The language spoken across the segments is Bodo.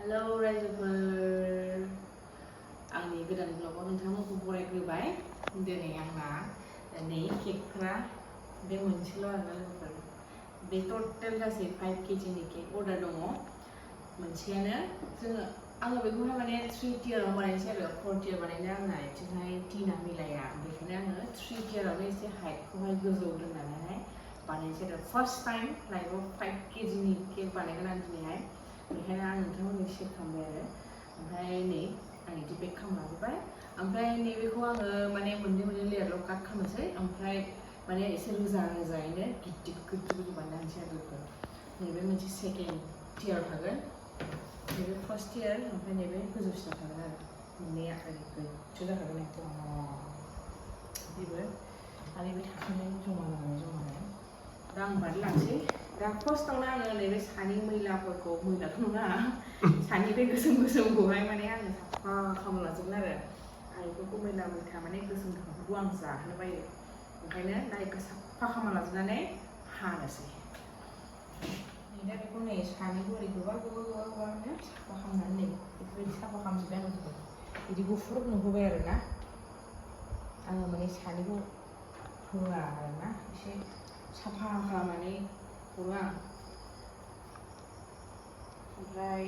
हेलौ रायजोफोर आंनि गोदान ब्लगाव नोंथांमोनखौ बरायग्रोबाय दिनै आंना नै केकफ्रा बे मोनसेल' आरोना लोगोफोर बे टटेल गासै 5 केजिनि केक अर्डार दङ मोनसेयानो आङो बेखौहाय माने 3 टियाराव बानायनोसै आरो 4 टियार बानायनो आंना आथिंहाय दिना मिलाया बेखायनो आङो 3 टियारावनो एसे हाइटखौहाय गोजौ दोननानैहाय बानायनोसै आरो फार्स्ट टाइम लाइफआव 5 केजिनि केक बानायगोन आं दिनैहाय बेखायनो आं नोंथांमोननो शेयार खालामबाय आरो ओमफ्राय नै आं बिदि बेक खालामना लाजोबबाय ओमफ्राय नैबेखौ आङो माने मोननै लेयारल' काट खालामनोसै ओमफ्राय माने एसे रोजायैनो गिदिर गोजौ बानायनोसै आरो नैबे मोनसे सेकेन्ड टियार थागोन नैबे फार्स्ट टियार ओमफ्राय नैबे गोजौसिनाव थागोन आरो मोननैया ओरै गोजौ जाखागोन एकदम बेबो आरो बे थाखानाय जमा दा आं बानायलांसै दा फार्स्टआवनो आङो नैबे सानि मैलाथ' नङा सानि बे गोसोमखौहाय माने आङो साफा खालामना लाजोबगोन आरो बेफोरखौ मैला माने गोसोमफोरखौ आं जाहोनो बायो ओंखायनो दा बेखौ साफा खालामना लाजोबनानै हानोसै दा बेखौ नै सानिखौ ओरै गोबा साफा खालामनानै नै बेफोरबायदि साफा खालामजोब्बाय आङो बिदि गुफुर नुहोबाय आरोना आङो माने सानिखौ होआ आरोना एसे साफा खालामनानै हरो आं ओमफ्राय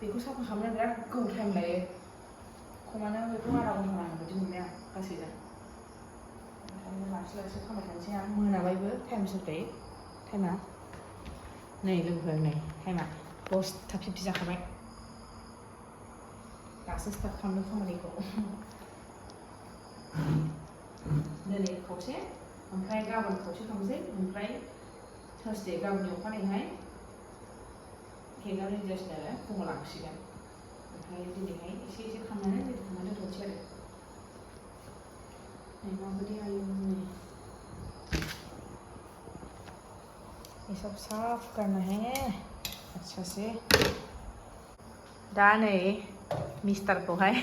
बेखौ साफा खालामनो बिराद गोबाव टाइम लायो खमानो बेखौ आधा घन्टा नांगौ बायदि मोनबाय आं गासैजों ओंखायनो लासै खालामबाय थानोसै आं मोनाबायबो टाइम जाबाय टाइमा नै लोगोफोर नै टाइमा 10:50 जाखाबाय दासो स्टार्ट खालामदों खामानिखौ दिनै खावसे ओमफ्राय गाबोन खावसे खालामसै ओमफ्राय थार्सडे गाबोननि अखानायैहाय केकआ रेडि जासिगोन आरो फुङाव लांसिगोन ओमफ्राय दिनैहाय एसे खालामनानै रेडि खालामनानै दोनथ'नोसै आरो नै माबायदि हायो नै ये सब साफ करना है अच्छा से दा नै मिस्टारखौहाय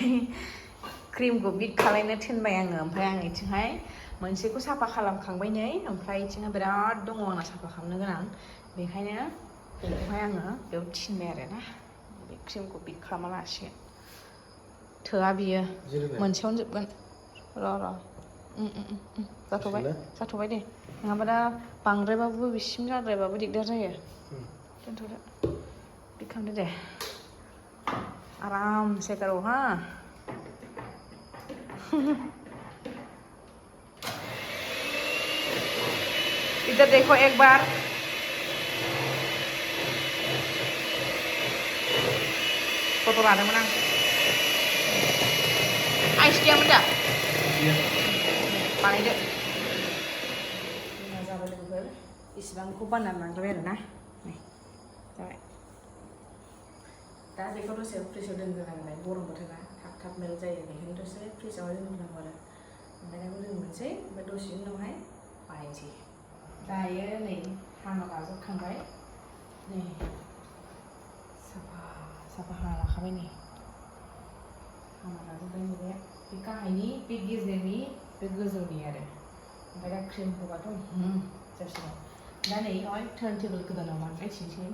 क्रिमखौ बिट खालामनो थिनबाय आङो ओमफ्राय आं इथिंहाय मोनसेखौ साफा खालामखांबाय नै ओमफ्राय इथिंहाय बिराद दङ आंना साफा खालामनो गोनां बेखायनो बेखौहाय आङो बेयाव थिनबाय आरो ना बे क्रिमखौ बिट खालामना लासिगोन थोआ बियो मोनसेयावनो जोबगोन र' जाथ'बाय दे नङाबा दा बांद्रायबाबो बिसिम जाद्रायबाबो दिगदार जायो दोनथ'दो बिट खालामदो दे आरामसे करो हाँ इधर देखो एक बार फोटो लादोंमोन आं आइस गैयामोन दा बानायदो जाबाय लोगोफोर इसिबांखौ बानायनानै लांजाबाय आरोना नै जाबाय दा बेखौ दसे फ्रिजआव दोनग्रोनांगोन गरम बोथोरा थाब मेल्ट जायो बेखायनो दसे फ्रिजआवहाय दोनग्रोनांगौ आरो ओमफ्राय बेखौ दोननोसै ओमफ्राय दसे उनावहाय बानायनोसै दायो नै हाना लाजोबखांबाय नै साफा हाना लाखाबाय नै हाना लाजोबबाय बे गाहायनि बे गेजेरनि बे गोजौनि आरो ओमफ्राय दा क्रिम होबाथ' जासिगोन दा नै बेवहाय टार्न टेबोल गोदानाव बानायफिनसै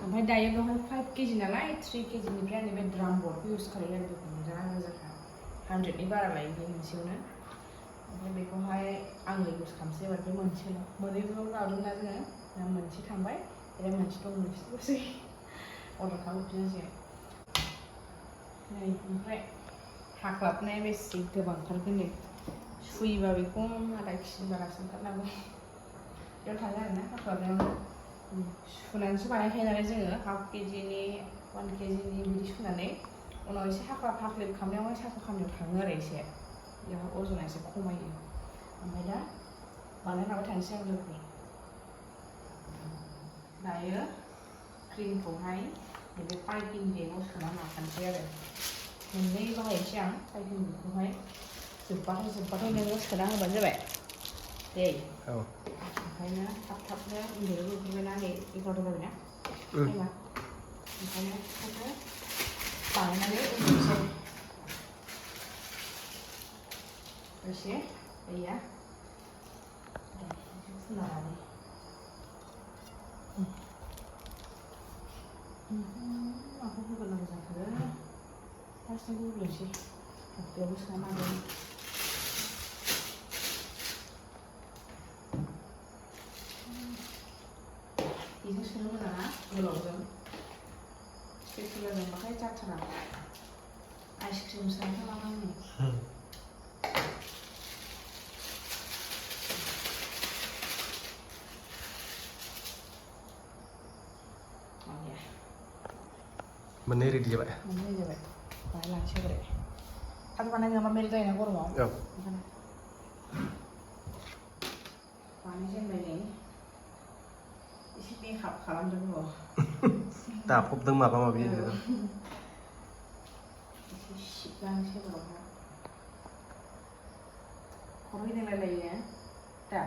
ओमफ्राय दायो बेवहाय 5 केजि नालाय 3 केजिनिफ्राय आं बे ड्राम बर्डखौ इउज खालामो आरो बेखौ मोजां मोजांखा 100नि बारा लायो बे मोनसेयावनो ओमफ्राय बेखौहाय आङो इउज खालामसै एबार बे मोनसेल' मोननैल' लादों ना जोङो दा मोनसे थांबाय ओमफ्राय मोनसे दं मोनसेल'सै अर्डार खालामफिननोसै नै ओमफ्राय हाख्लाबनाया बेसे गोबांथारखो नै सुयोबा बेखौ आधा केजि बारासो ओंखारनांगौ बेयाव थाङो आरोना हाख्लाबनायावनो सुनानैसो बानायखायो नालाय जोङो हाफ केजिनि 1 केजिनि बिदि सुनानै उनाव एसे हाख्लेब खालामनायावहाय साफा खालामनायाव थाङो आरो एसे बेयाव अजना एसे खमायो ओमफ्राय दा बानायलांबाय थानोसै आं लोगोफोर दायो क्रिमखौहाय नैबे पाइपिं बेगाव सोनानै लाखानोसै आरो मोननै बाहायनोसै आं पाइपिं बेगखौहाय जोब्बाथाय नोङो सोना होबानो जाबाय दे ओंखायनो थाबनो उन्दुनो लुबैबायना नै 11 जाबायना टाइमा ओंखायनो थाबनो बानायनानै उन्दुनोसै दसे दैया फुना लानि माखौ फार्स्टआव गुब्रुनोसै बेयावबो सोना लागोन बेजों सोनो मोजाङा गोलावजों स्पेकुलारजोंबाथाय जाथारा आइसक्रिम सानखा लानांगौ मोननै रेडि जाबाय मोननै जाबाय बाहाय लांसै बोरै थाब बानाय नङाबा मेल्ट जायोना गरमाव औ ओंखायनो बानायजेनबाय नै एसे मेकआप खालामदों र' दाफबदों माबा माबि एसे सिबलांसै बर'हा खर' गिदिंलायलायो दा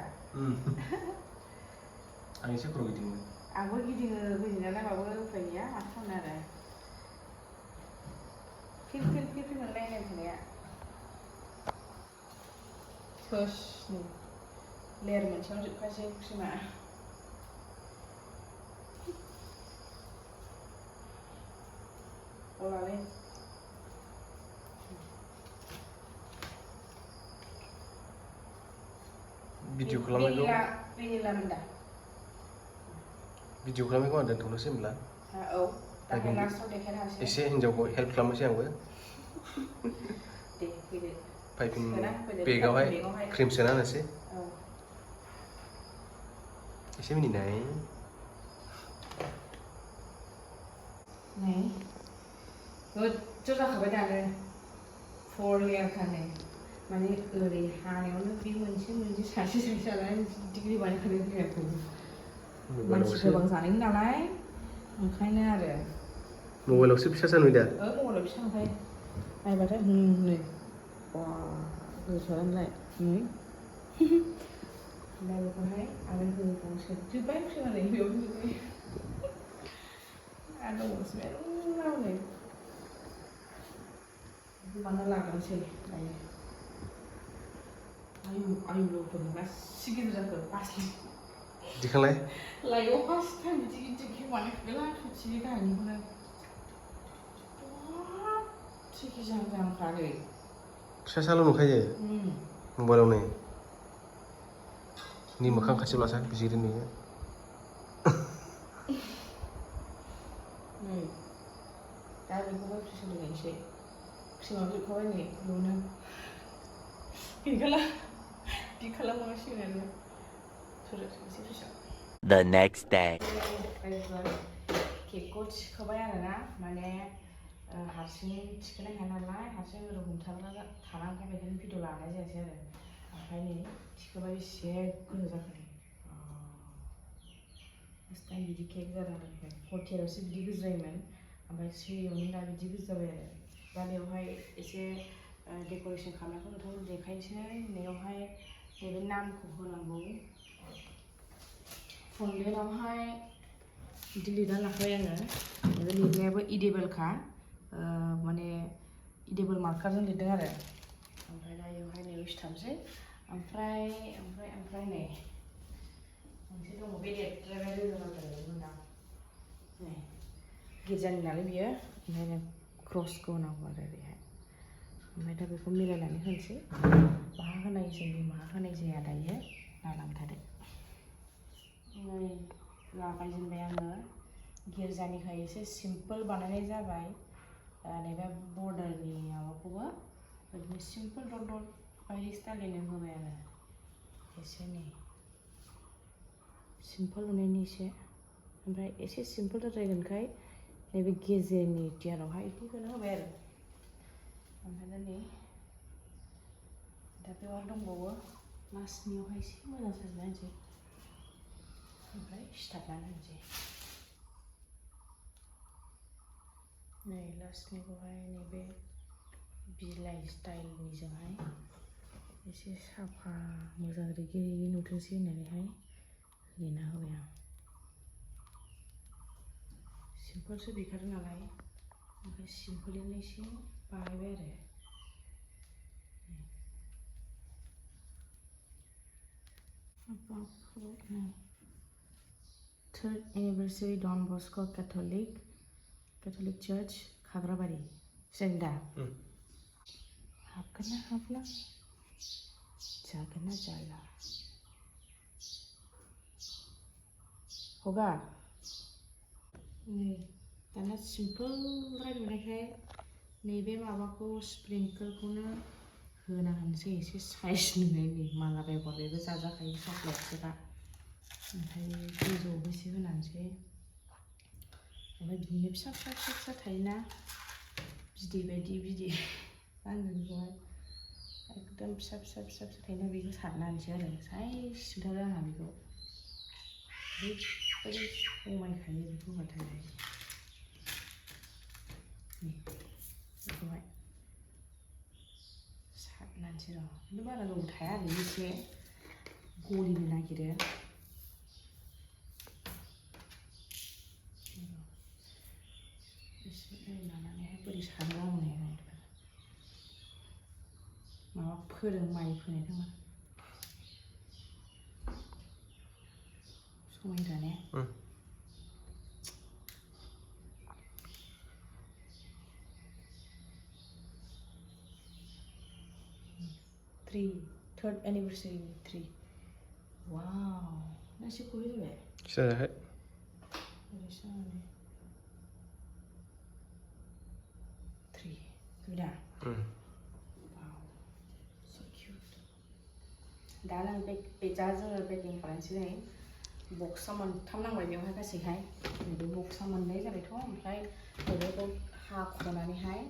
आं एसे खर' गिदिङो आंबो गिदिङो गिदिंनायालाय माबो उफाय गैया माथो खालामनो आरो फिल मोनलायनाय थानाया थोस नै लेयार मोनसेयावनो जोबखासै क्रिमा गलालै भिडिअ खालामनायखौ भेनिलामोन दा भिडिअ खालामनायखौ आं दोनथ'नोसै होनब्ला औ दाहाय लास्टआव देखायनो हासै एसे हिन्जावखौ हेल्प खालामनोसै आंबो दे फैदो पाइपिं बेगावहाय क्रिम सोना होनोसै औ एसे मिनिनाय नै गोजौ जाखाबाय दानो 4 लेयारखा नै माने ओरै हानायावनो बे मोनसे सासे जानानै डिग्रि बानायखानाय लेयारखौ मानसि गोबां जानायनि नालाय ओंखायनो आरो मबाइलावसो फिसा नुयो दा मबाइलाव फिसा नुखायो नायबाथाय नै बा गोसोआलाय नै ओमफ्राय बेखौहाय आरो गोबावसो जोब्बाय क्रिमानो बेयावनो जोब्बाय आरो दंबावोसो मेरला हनै बानायना लाग्रोनोसै दायो आयुफोरनि गासि गिदिर जाखो बासलि दिखांलाय लाइफआव फार्स्ट टाइम बिदि गिदिर केक बानायफेरला सौथिनि गाहायनिखौनो थिखि जाहांखालै फिसासाल' नुखायो मबाइलावनो नि मोखां खाथियाव लासा बिजिरो नुयो नै दा बेखौबो फ्रिज दोननोसै क्रिमाबो जोबखाबाय नै बेयावनो बिदि खालामनांसिगोन आरो एसे फ्रिजआव The next day. केकखौ थिखोबाय आरोना माने हारसिं थिखोनो हाया नालाय हारसिं ओरै हमथाग्रा थानांगौ बेखायनो भिडिअ लानाय जायासै आरो ओमफ्राय नै थिखोबाय एसे गोहो जाखादों फार्स्ट टाइम बिदि केक जादों आरो 40 बिदि गोजो जायोमोन ओमफ्राय 3 दा बिदि गोजो जाबाय आरो दा बेवहाय एसे डेक'रेसन खालामनायखौ नोंथांमोन देखायनोसै नैयावहाय नैबे नामखौ होनांगौ फन्डेनावहाय बिदि लिरना लाखाबाय आङो बे लिरनायाबो इडेबोलखा माने इडेबोल मार्कारजों लिरदों आरो ओमफ्राय दा बेवहाय नैबे सिथाबसै ओमफ्राय नै मोनसे दङ बे लेरद्रायनाय रोजाबायमोन नै गिर्जानि नालाय बियो ओंखायनो क्रसखौ होनांगौ आरो ओरैहाय ओमफ्राय दा बेखौ मिलायनानै होनोसै माहा होनाय जायो माहा होनाय जाया दायो नायलांबाय थादो नै लागायजेनबाय आङो गिर्जानिखाय एसे सिम्पोल बानायनाय जाबाय नैबे बर्डारनि माबाखौबो बिदिनो सिम्पोल डट डट बायदि स्टाइलैनो होबाय आरो एसे नै सिम्पोल नुनायनि एसे ओमफ्राय एसे सिम्पोल जाद्रायगोनखाय नैबे गेजेरनि टियारावहाय बिदि होना होबाय आरो ओमफ्राय दा नै दा बेवहाय दंबावो लास्टनियावहाय एसे मोजां साजायना होनोसै ओमफ्राय सिथाबनानै होनोसै नै लास्टनिखौहाय नैबे बिलाइ स्टाइलनिजोंहाय एसे साफा मोजां रेगे रेगे नुथोंसै होननानैहाय लिरना होबाय आं सिम्पोलसो बिखादों नालाय ओमफ्राय सिम्पोलैनो एसे बानायबाय आरो Third anniversary Don Bosco Catholic Church Khagrabari जों दा हाबगोन ना हाबला जागोन ना जाला हगा नै दाना सिम्पोल रायलायनायखाय नैबे माबाखौ स्प्रिंकलखौनो होना होनोसै एसे साइज नुनायनि माला बेगर बेबो जाजाखायो चक्लेटसोखा ओमफ्राय गोजौआव एसे होनानैसै ओमफ्राय बिदिनो फिसा फिसा फिसा फिसा थायोना बिदै बायदि बिदै मा होनगोन बेखौहाय एकदम फिसा फिसा फिसा फिसा थायोना बेखौ सारना होनोसै आरो साइज नुथारो आंहा बेखौ ओरैबायदि समायखायो बेखौ होबाथाय बेखौहाय सारनानैसै र' खिन्थु बारा गोबाव थाया आरो एसे गलिनो नागिरो एसे लानानैहाय बोरै सारो आंलाय माबा फोरों माइ फोनाय नामा समायना ने 3rd anniversary 3 wow nasi kuih tu eh Saya Malaysia ni 3 sudah wow so cute दा नों बेजा जोङो बेकिं खालामनोसै बक्सा मोनथाम नांबाय बेवहाय गासैहाय नैबे बक्सा मोननै जाबायथ' ओमफ्राय नैबेखौ हाख'नानैहाय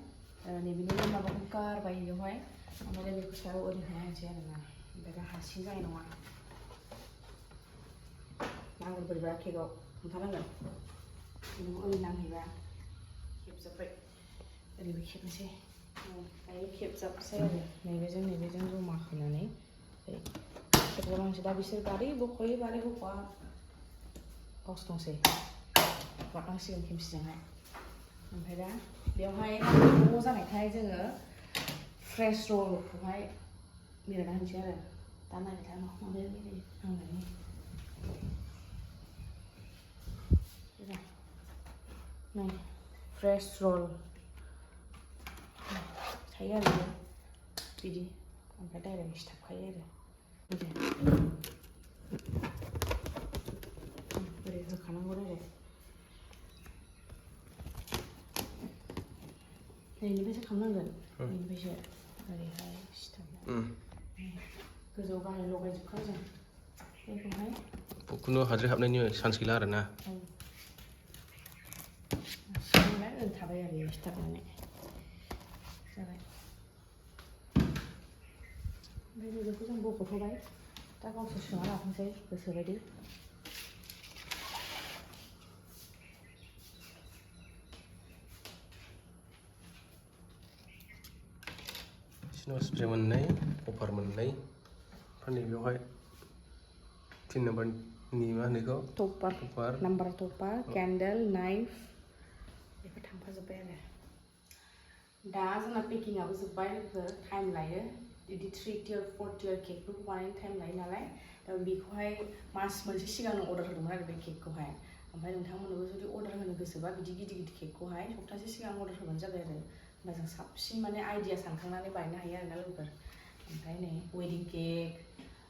नैबेनि माबाखौ गारबाय बेवहाय ओमफ्राय बेखौ सायाव ओरै होना होनोसै आरोना ओमफ्राय दा हारसिं जानाय नङा नांगोन बोरैबा केकआव हमथानांगोन नों ओरै नांहैबा खेबजाबाय ओरैबो खेबनोसै दायो खेबजाबसै आरो नैबेजों जमा होनानै खेबजाबांसै दा बिसोर बारै बख'यो बारै बख'आ गावसो दंसै हरनांसिगोन खेमसिजोंहाय ओमफ्राय दा बेवहाय ज' जानायखाय जोङो फ्रेस रलखौहाय मिलायना होनोसै आरो दा नायबाय था माबाया मिलायो आंनानै नै फ्रेस रल थायो आरो बिदि ओमफ्राय डाइरेक्ट सिथाबखायो आरो ओरै होखानांगौ डाइरेक्ट नैनिफ्रायसो खालामनांगोन नैनिफ्रायसो ओरैहाय सिथाबनानै गोजौ गाहाय लगायजोबखा जों बेखौहाय खुनु हाद्रि हाबनायनि चान्स गैला आरो ना सिगांलाय ओरै थाबाय आरो सिथाबनानै जाबाय ओमफ्राय बेखौ जों बख'थ'बाय दा गावसोर सोना लाथोंसै गोसोबायदि स्नो स्प्रे मोननै अफार मोननै ओमफ्राय नैबेयावहाय 3 नाम्बारनि मा होनो बेखौ topper number topper candle knife बेफोर थांफाजोब्बाय आरो दा जोंना पेकिंआबो जोब्बाय लोगोफोर टाइम लायो बिदि 3 tier 4 tier केकफोरखौ बानायनो टाइम लायो नालाय दा बेखौहाय मास मोनसे सिगांनो अर्डार होदोंमोन आरो बे केकखौहाय ओमफ्राय नोंथांमोननोबो जुदि अर्डार होनो गोसोबा बिदि गिदिर गिदिर केकखौहाय सप्तासे सिगां अर्डार होबानो जाबाय आरो होमबा जों साबसिन माने आइडिया सानखांनानै बानायनो हायो आरोना लोगोफोर ओमफ्राय नै वेडिं केक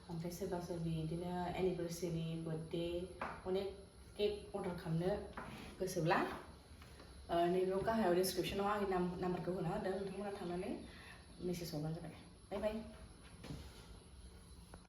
ओमफ्राय सोरबा सोरबि बिदिनो एनिभार्सारि बार्थडे अनेक केक अर्डार खालामनो गोसोब्ला नैबेयाव गाहायाव डिसक्रिपसनाव आंनि नाम्बारखौ होना होदों नोंथांमोना थांनानै मेसेज हरबानो जाबाय बाय बाय